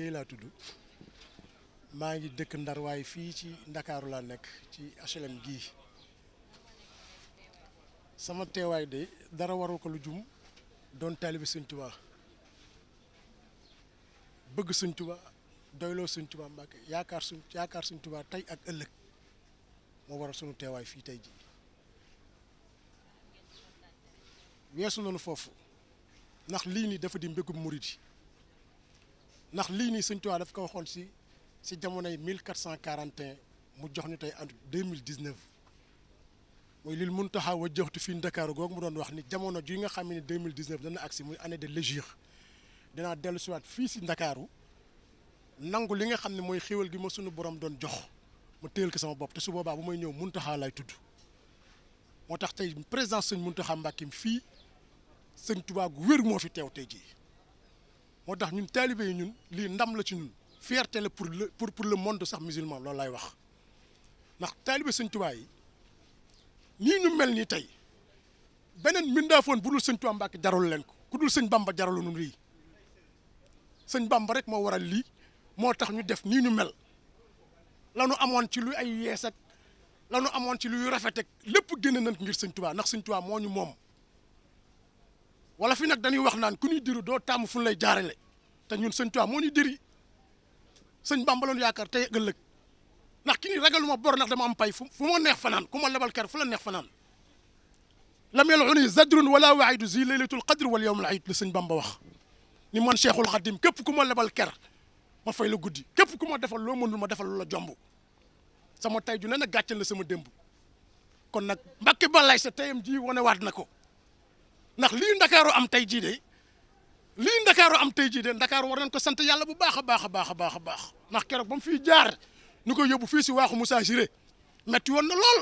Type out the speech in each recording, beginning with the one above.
Guèye laa tudd maa ngi dëkk Ndar waaye fii ci Ndakaaru laa nekk ci HLM gii sama teewaay de dara waru ko lu jum doon taalibe Sëñ Tuubaa bëgg Sëñ Tuubaa doyloo Sëñ Tuubaa Mbàkke yaakaar Sëñ Tuubaa tey ak ëllëg moo waral sunu teewaay fii tey ji weesu nañu foofu ndax lii nii dafa di mbégum murid yi ndax lii nii Sëñ Tuubaa daf ko waxoon si jamonoy 1441 mu jox ñu tey en 2019 mooy lil Muntaxa wa joxtu fii Ndakaaru googu mu doon wax ni jamono ji nga xam ne 2019 dana agsi muy année de l'hégire dinaa dellu siwaat fii si Ndakaaru nangu li nga xam ne mooy xéwal gi ma sunu borom doon jox ma téyel ko sama bopp te su boobaa bu may ñëw Muntaxa lay tudd moo tax tey président Sëñ Muntaxa Mbàkke fii Sëñ Tuubaa gu wér moo fi teew tey jii moo tax ñun taalibe yi ñun lii ndam la ci ñun fierté la pour le monde sax musulman loolu lay wax ndax taalibe Sëñ Tuubaa yi nii ñu mel nii tey beneen mbindaafoon bu dul Sëñ Tuubaa Mbàkke jarul leen ko ku dul Sëñ Bamba jaralu nu lii Sëñ Bamba rek moo waral lii moo tax ñu def nii ñu mel lanu amoon ci lu ay yees ak lanu amoon ci luy rafet ak lépp génn nañ ngir Sëñ Tuubaa ndax Sëñ Tuubaa moo ñu moom wala fi nag dañuy wax naan ku ñuy diru doo taamu fu ñu lay jaarale te ñun Sëñ Tuubaa moo ñu diri Sëñ Bamba loon yaakaar tey ëllëg ndax ki ni ragaluma bor ndax dama am pay fu ma neex fanaan ku ma lebal ker fu la neex fanaan lam yaluni zadrun wala waidu zi laylatul qadr wal yawmul ayid la Sëñ Bamba wax ni man Cheikhul Khadim képp ku ma lebal ker ma fay la guddi képp ku ma defal loo mënul ma defal lu la jomb sama tay ju ne nag gàccal na sama démb kon nag Mbàkke Balaay sa tayam ji wane waat na ko ndax lii Ndakaaru am tey jii de Ndakaaru war nañ ko sant yàlla bu baax a baax a baax a baax a baax ndax keroog ba mu fiy jaar ñu ko yóbbu fii si waaxu Moussa Jiré metti woon na lool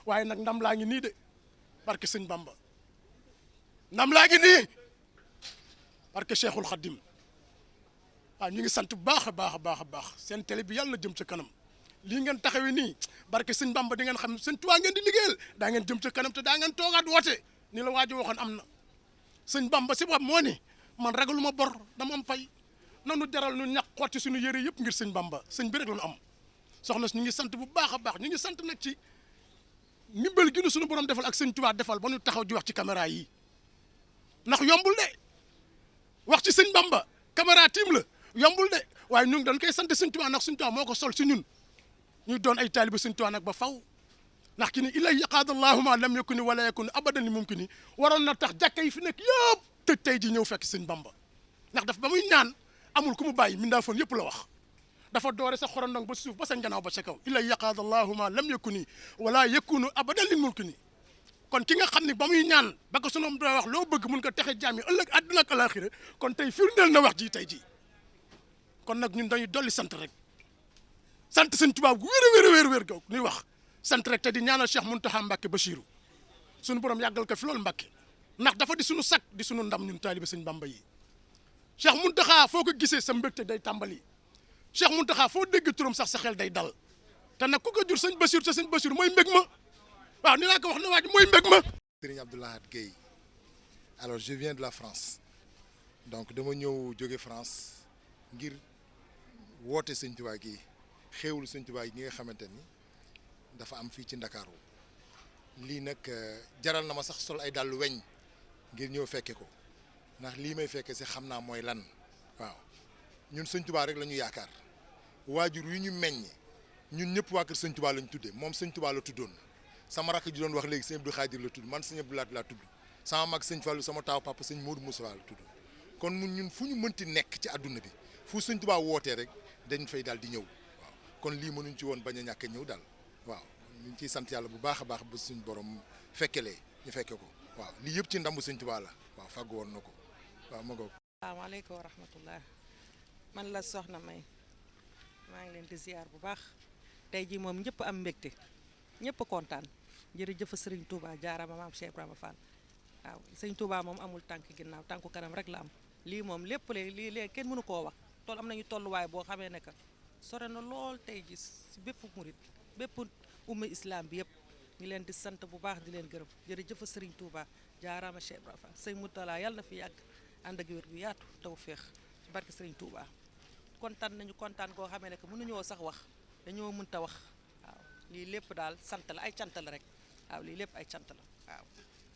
waaye nag ndam laa ngi nii de barke Sëñ Bamba ndam laa ngi nii barke Cheikhul Khadim waaw ñu ngi sant bu baax a baax a baax a baax seen télé bi yàlla na jëm ca kanam lii ngeen taxawee nii barke Sëñ Bamba di ngeen xam Sëñ Tuubaa ngeen di liggéeyal daa ngeen jëm ca kanam te daa ngeen toogaat woote ni la waajo waxoon am na Sëñ Bamba si bopp moo ni man ragaluma bor dama am pay nanu jaral ñu ñàkk xotti suñu yére yëpp ngir Sëñ Bamba sëñ bi rek la ñu am soxna si ñu ngi sant bu baax a baax ñu ngi sant nag ci ndimbal gi nu suñu borom defal ak Sëñ Tuubaa defal ba ñu taxaw ji wax ci caméra yi ndax yombul de wax ci Sëñ Bamba caméra tiim la yombul de waaye ñu ngi dañ koy sant Sëñ Tuubaa ndax Sëñ Tuubaa moo ko sol si ñun ñu doon ay taaliba Sëñ Tuubaa nag ba faw ndax ki ni ilay yaqaad allahuma lam yakuni wala yakuni abadan li mumkini waroon na tax jàkka yi fi nekk yëpp tëj tey ji ñëw fekk Sëñ Bamba ndax daf ba muy ñaan amul ku mu bàyyi mindaafoon yëpp la wax dafa doore sa xorondong ba suuf ba sa njanaaw ba sa kaw ilay yaqaad allahuma lam yakuni wala yakunu abadan li mumkini kon ki nga xam ne ba muy ñaan ba ko sunu doo wax loo bëgg mun ko texe jaam yi ëllëg àdduna ak alaaxira kon tey firndeel na wax ji tey ji kon nag ñun dañuy dolli sant rek sant Sëñ Tuubaa gu wér gaw ñuy wax sant rek te di ñaanal Cheikh Mountakha Mbacké Bachirou sunu borom yàggal ko fi loolu Mbacké ndax dafa di sunu sak di sunu ndam ñun taalibe Sëñ Bamba yi Cheikh Mountakha foo ko gisee sa mbégte day tàmbali Cheikh Mountakha foo dégg turam sax sa xel day dal te nag ku ko jur Sëñ Bachirou te Sëñ Bachirou mooy mbég ma waaw ni laa ko wax na waa ji mooy mbég ma. Serigne Abdou Lahad Guèye alors je viens de la France donc dama ñëw jóge France ngir woote Sëñ Tuubaa gi xéewlu Sëñ Tuubaa gi nga xamante ni dafa am fii ci Ndakaaru lii nag jaral na ma sax sol ay dàllu weñ ngir ñëw fekke ko ndax lii may fekke si xam naa mooy lan waaw ñun Sëñ Tuubaa rek la ñu yaakaar waajur yu ñu meññ ñun ñëpp waa kër Sëñ Tuubaa la ñu tuddee moom Sëñ Tuubaa la tuddoon sama rakk ji doon wax léegi Sëñ Abdou Khadir la tudd man Sëñ Abdou Lahad laa tudd sama mag Sëñ Fallu sama taaw papa Sëñ Modou Moussa la tudd kon ñun fu ñu mënti nekk ci àdduna bi fu Sëñ Tuubaa wootee rek dañ fay daal di ñëw waaw kon lii mënuñ ci woon bañ a ñàkk a ñëw daal waaw ñu ngi ciy sant yàlla bu baax a baax ba suñ borom fekkelee ñu fekke ko waaw lii yëpp ci ndambu Sëñ Tuubaa la waaw fàggu woon na ko waaw ma ngoog. asalaamaaleykum wa rahmatullah man la Soxna May maa ngi leen di ziar bu baax tey jii moom ñëpp am mbégte ñëpp kontaan jërëjëf Sëriñ Touba jaarama maam Cheikh Ibrahima Fall waaw Sëñ Touba moom amul tànk ginnaaw tànku kanam rek la am lii moom lépp lii kenn mënu koo wax am nañu tolluwaay boo xamee ne que sore na lool tey ji si bépp murit bépp umma islam bi yëpp ñu leen di sant bu baax di leen gërëm jërëjëf Sëriñ Touba jaaraama Cheikh Ibrahima Fall Sëñ Moutala yàlla na fi yàgg ànd ak wér gu yaatu taw féex ci barke Sëriñ Touba kontaan nañu kontaan koo xamee ne que mënuñoo sax wax dañoo mënta wax waaw lii lépp daal sant la ay cant la rek waaw lii lépp ay cant la waaw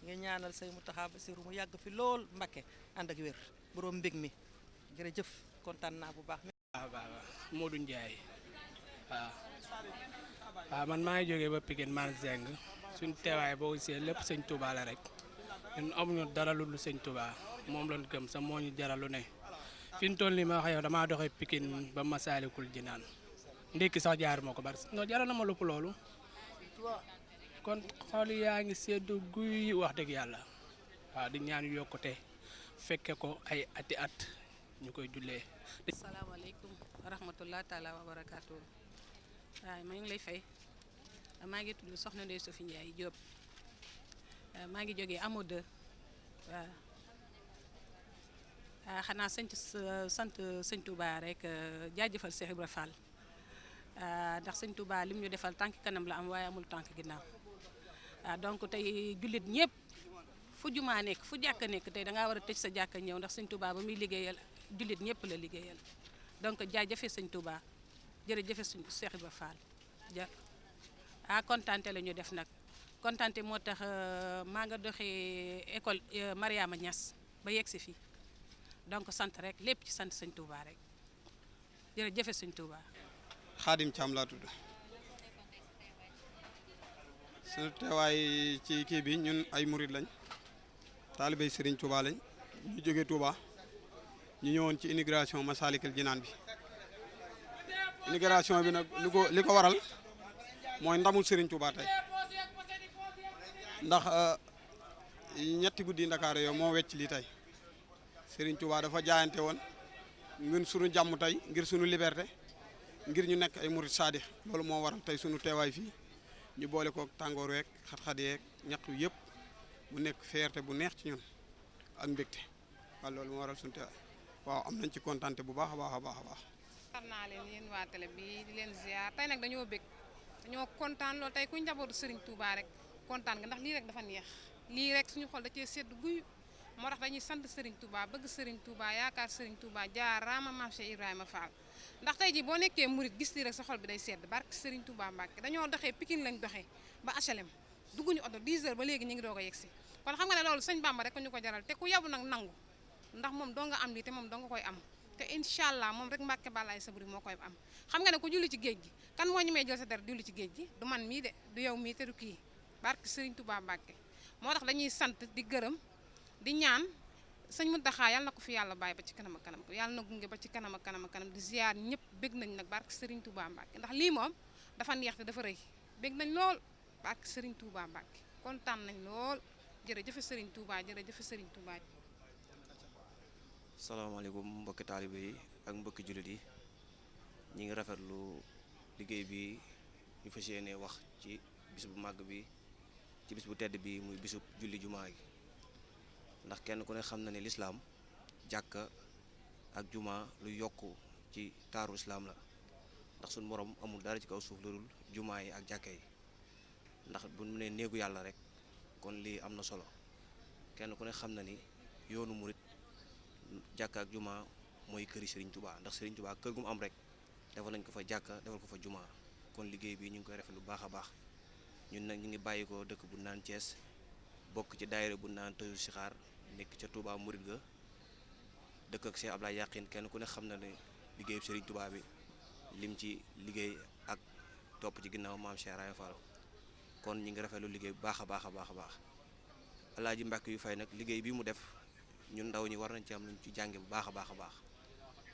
nga ñaanal say Mountakha Bassirou mu yàgg fi lool Mbacké ànd ak wér borom mbég mi jërëjëf kontaan naa bu baax. waaw Modou Ndiaye waaw waaw man maa ngi jógee ba Pikine man Zeng suñ teewaay boo gisee lépp sëñ Touba la rek ñun amuñu dara lu dul sëñ Touba moom lañ gëm sax moo ñu jaral lu ne fi mu toll nii ma wax yow damaa doxee Pikine ba Massalikul Jinaan ndékki sax jaar moo ko bari non jaral na ma lépp loolu kon xool yaa ngi seddu guy wax dëgg yàlla waaw di ñaan yokkute fekke ko ay ati at ñu koy jullee. asalaamaaleykum wa rahmatulah taala wa barakaatu waaw maa ngi lay fay maa ngi tudd Soxna Ndeye Sophie Ndiaye Diop maa ngi jógee Amo 2 waaw xanaa sant sëñ Touba rek jaajëfal Cheikh Ibra Fall ndax sëñ Touba lim ñu defal tànk kanam la am waaye amul tànk ginnaaw donc tey jullit ñëpp fu jumaa nekk fu jàkka nekk tey da ngaa war a tëj sa jàkka ñëw ndax sëñ Touba ba muy liggéeyal jullit ñëpp la liggéeyal donc jaajëfe sëñ Touba jërëjëfe suñ Cheikh Ibra Fall kontaante la ñu def nag kontaante moo tax maa nga doxee école Mariama Niass ba yegg si fii donc sant rek lépp ci sant sëñ Touba rek jërëjëfe sëñ Touba. Xaadim Thiam laa tudd suñu teewaay ci kii bi ñun ay murid lañ taalibey Serigne Touba lañ ñu jógee Touba ñu ñëwoon ci immigration Massalikul Jinaan bi immigration bi nag li ko waral mooy ndamul Serigne Touba tey ndax ñetti guddi Ndakaaru yow moo wecc lii tey Serigne Touba dafa jaayante woon ngir sunu jàmm tey ngir sunu liberté ngir ñu nekk ay murid saadix loolu moo waral tey sunu teewaay fii ñu boole kook tàngoor week xat-xat yeeg ñaq yëpp mu nekk fierté bu neex ci ñun ak mbégte waaw loolu moo waral sunu teewaay waaw am nañ ci kontante bu baax a baax a baax a baax. xam naa leen yéen waa télé bi di leen ziar tey nag dañoo bég dañoo kontaan loolu tey ku njabootu Serigne Touba rek kontaan nga ndax lii rek dafa neex lii rek suñu xol da cee sedd guy moo tax dañuy sant Serigne Touba bëgg Serigne Touba yaakaar Serigne Touba jaaraama Maam Cheikh Ibrahima Fall ndax tey ji boo nekkee murit gis lii rek sa xol bi day sedd barke Serigne Touba Mbacke dañoo doxee Pikine lañ doxee ba HLM dugguñu oto 10 heures ba léegi ñu ngi doog a yegsi kon xam nga ne loolu sëñ Bamba rek ko ñu ko jaral te ku yabu nag nangu ndax moom doo nga am lii te moom doo nga koy am te incha allah moom rek Mbacke Balaye Sabri moo koy am xam nga ne ku julli ci géej gi kan moo ñemee jël sa der julli ci géej gi du man mii de du yow mii te du kii barke Serigne Touba Mbacke moo tax dañuy sant di gërëm di ñaan sëñ Mountakha yàlla na ko fi yàlla bàyyi ba ci kanam a kanam yàlla na gunge ba ci kanam a kanam a kanam di ziar ñëpp bég nañ nag barke Serigne Touba Mbacke ndax lii moom dafa neex te dafa rëy bég nañ lool barke Serigne Touba Mbacke kontaan nañ lool jërëjëf Serigne Touba jërëjëf Serigne Touba. salaamaaleykum mbokki taalibe yi ak mbokki jullit yi ñi ngi rafetlu liggéey bi ñu fas yéene wax ci bis bu màgg bi ci bis bu tedd bi muy bisub julli jumaa gi ndax kenn ku ne xam na ne lislaam jàkka ak jumaa lu yokk ci taaru islaam la ndax suñu borom amul dara ci kaw suuf lu dul jumaa yi ak jàkka yi ndax bu mu ne néegu yàlla rek kon lii am na solo kenn ku ne xam na ni yoonu murit jàkka ak jumaa mooy këri Serigne Touba ndax Serigne Touba kër gu mu am rek defal nañ ko fa jàkka defal ko fa jumaa kon liggéey bi ñu ngi koy rafet lu baax a baax ñun nag ñu ngi bàyyi ko dëkk bu naan Thiès bokk ci daayira bu naan Toyu Sixaar nekk ca Touba Murit ga dëkk ak Cheikh Abdoulaye Yaqin kenn ku ne xam na ne liggéeyu Serigne Touba bi lim ci liggéey ak topp ci ginnaaw maam Cheikh Ibrahima Fall kon ñu ngi rafetlu liggéey bu baax a baax a baax a baax Alaaji Mbàkke yu fay nag liggéey bi mu def ñun ndaw ñi war nañ ci am luñ ci jànge bu baax a baax a baax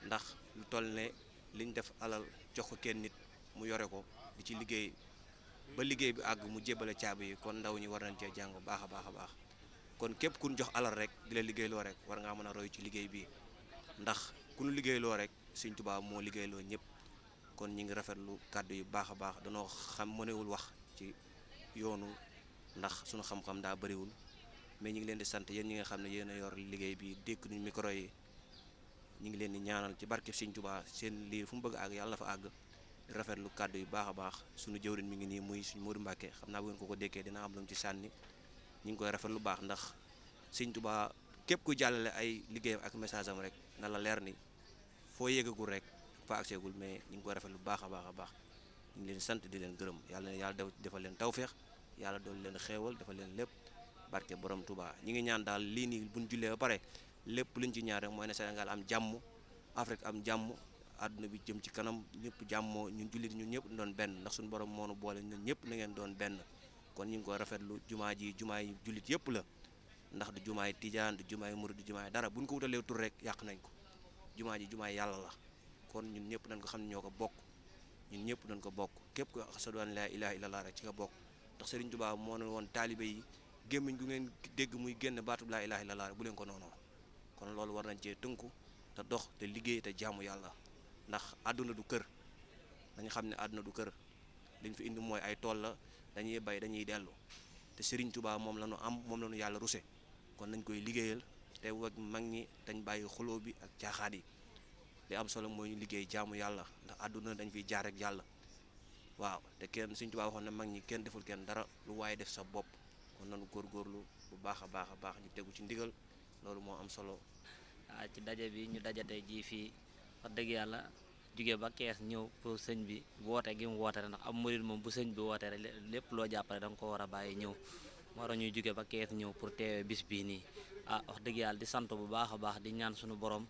ndax lu toll ne liñ def alal jox ko kenn nit mu yore ko di ci liggéey ba liggéey bi àgg mu jébbale caabi yi kon ndaw ñi war nañ cee jàng bu baax a baax a baax kon képp ku ñu jox alal rek di la liggéeyloo rek war ngaa mën a roy ci liggéey bi ndax ku ñu liggéeyloo rek Sëñ Tuubaa moo liggéeyloo ñëpp kon ñi ngi rafetlu kàddu yu baax a baax danoo xam mënewul wax ci yoonu ndax suñu xam-xam daa bëriwul mais ñi ngi leen di sant yéen ñi nga xam ne yéen a yor liggéey bi dékk nuñ micro yi ñi ngi leen di ñaanal ci barke Sëñ Tuubaa seen lii fu mu bëgg a àgg yàlla na fa àgg di rafetlu kàddu yu baax a baax suñu jëwriñ mi ngi nii muy suñu Modou Mbacke xam naa bu ngeen ko dékkee dina am lu mu ci sànni ñu ngi koy rafetlu baax ndax Sëñ Tuubaa képp kuy jàllale ay liggéeyam ak message am rek na la leer ni foo yéegagul rek fa agseegul mais ñu ngi koy rafet lu baax a baax a baax ñu ngi leen sant di leen gërëm yàlla na yàlla defal leen tawféex yàlla dool leen xeewal defal leen lépp barke borom Touba ñi ngi ñaan daal lii nii buñ jullee ba pare lépp luñ ci ñaan rek mooy ne Sénégal am jàmm Afrique am jàmm àdduna bi jëm ci kanam ñëpp jàmmoo ñun jullit ñun ñëpp doon benn ndax suñu borom moo nu boole ñun ñëpp na ngeen doon benn kon ñu ngi koy rafetlu jumaa ji jumaa yi jullit yëpp la ndax du jumaa yi tijaan du jumaa yi murid du jumaa yi dara buñ ko wutalee tur rek yàq nañ ko jumaa ji jumaa yi yàlla la kon ñun ñëpp nañ ko xam ne ñoo ko bokk ñun ñëpp nañ ko bokk képp ko ashadu an laa ilaaha illallah rek ci nga bokk ndax Serigne Touba moo ne woon taalibe yi gémmiñ gu ngeen dégg muy génn baatub laa ilaaha illallah rek bu leen ko noonoo kon loolu war nañ cee tënku te dox te liggéey te jaamu yàlla ndax àdduna du kër dañu xam ne àdduna du kër liñ fi indi mooy ay tool la dañuy bay dañuy dellu te Serigne Touba moom la ñu am moom la ñu yàlla ruse kon nañ koy liggéeyal te wag mag ñi dañ bàyyi xuloo bi ak caaxaan yi li am solo mooy ñu liggéey jaamu yàlla ndax àdduna dañ fiy jaar rek yàlla waaw te kenn Serigne Touba waxoon na mag ñi kenn deful kenn dara lu waaye def sa bopp kon nanu góorgóorlu bu baax a baax ñu tegu ci ndigal loolu moo am solo. ci daje bi ñu dajate ji fii wax dëgg yàlla jóge ba Kees ñëw pour sëñ bi woote gi mu woote rek ndax am murid moom bu sëñ bi woote rek lépp loo jàppale da nga ko war a bàyyi ñëw moo tax ñuy jóge ba Kees ñëw pour teewee bis bii nii wax dëgg yàlla di sant bu baax a baax di ñaan suñu borom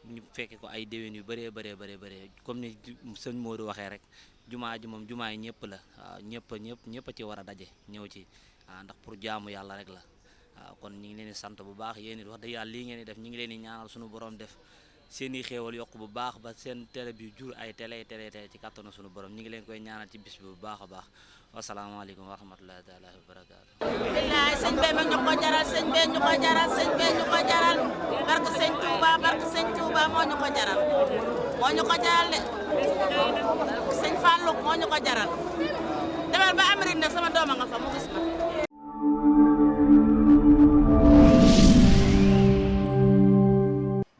ñu fekke ko ay déwén yu bëree comme ni sëñ Modou waxee rek jumaa ji moom jumaa yi ñëpp la waaw ñëpp a ci war a daje ñëw ci ndax pour jaamu yàlla rek la waaw kon ñu ngi leen di sant bu baax yéen it wax dëgg yàlla lii ngeen di def ñu ngi leen di ñaanal suñu borom def seen i xéewal yokk bu baax ba seen télé bi jur ay télé ci kattanu suñu borom ñu ngi leen koy ñaanal ci bis bi bu baax a baax wasalaamaaleykum wa rahmatullahi taala wa barakaatu. billaay sëñ bee ma ñu ko jaral sëñ bee ñu ko jaral barke sëñ Touba moo ñu ko jaral de sëñ Fallou moo ñu ko jaral demal ba Amérique nag sama dooma nga fa mu gis ma